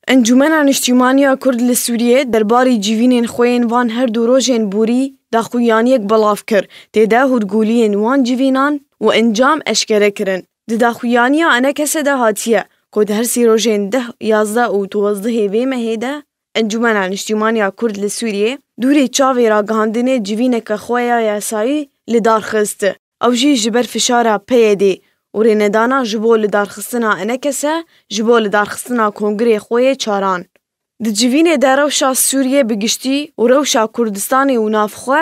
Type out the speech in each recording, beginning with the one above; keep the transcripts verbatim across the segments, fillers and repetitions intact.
Encûmena Niştîmaniya Kurd li Sûriyê derbarî civînên xwe yên van her du rojên borî daxuyaniyek belav kir. Tê de hûrguliyên wan civînan û encam eşkere kirin. Di daxuyaniya ENKS'ê de hatiye ku di her sê rojên deh, yazdeh û duwazdehê vê mehê de Encûmena Niştîmaniya Kurd li Sûriyê dûrê çavê ragihandinê civîneke xwe ya yasayî li dar xist. Ew jî ji ber fişara PYD'ê û rênedana ji bo lidarxistina ENKS'ê ji bo lidarxistina kongirê xwe yê çaran. Di civînê de rewşa Sûriyê bi giştî û rewşa Kurdistanê û navxwe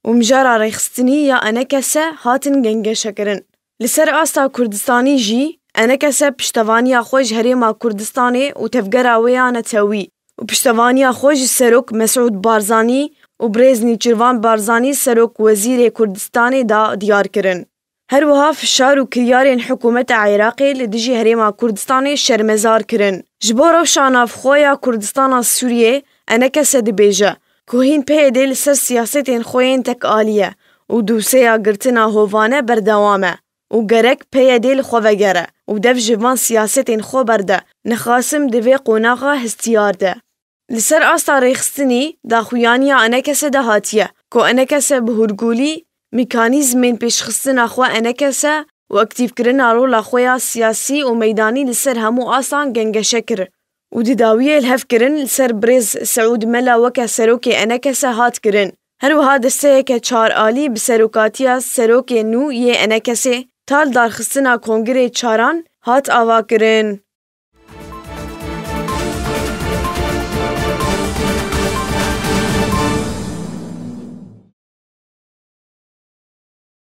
û mijara rêxistinî ya ENKS'ê hatin gengeşekirin. Li ser asta Kurdistanî jî ENKS'ê piştevaniya xwe ji Herêma Kurdistanê û tevgera wê ya netewî û piştevaniya xwe ji Serok Mesûd Barzanî û Birêz Nêçîrvan Barzanî Serok Wezîrê Kurdistanê da diyar kirin. Her wiha fişar û kiryarên hikûmeta Iraqê li dijî Herêma Kurdistanê şermezar kirin. Ji bo rewşa navxwe ya Kurdistana Sûriyê, ENKS'ê dibêje ku hîn PYD'ê li ser siyasetên xwe yên tekalî ye û dosyeya girtina hovane berdewam e û gerek PYD'ê li xwe vegere û dev ji van siyasetên xwe berde. Nexasim di vê qonaxa hestiyar de. Li ser asta rêxistinî, daxuyaniya ENKS'ê de hatiye ku ENKS'ê bi hûrgulî mekanîzmên pêşxistina xwe ENKS'ê û aktîfkirina rola xwe ya siyasî û meydanî li ser hemû astan gengeşe kir û di dawiyê li hev kirin li ser Birêz Seûd Mela weke serokê ENKS'ê hat kirin. Her wiha desteyeke çar alî bi serokatiya serokê nû yê ENKS'ê ta lidarxistina kongirê çaran hat avakirin.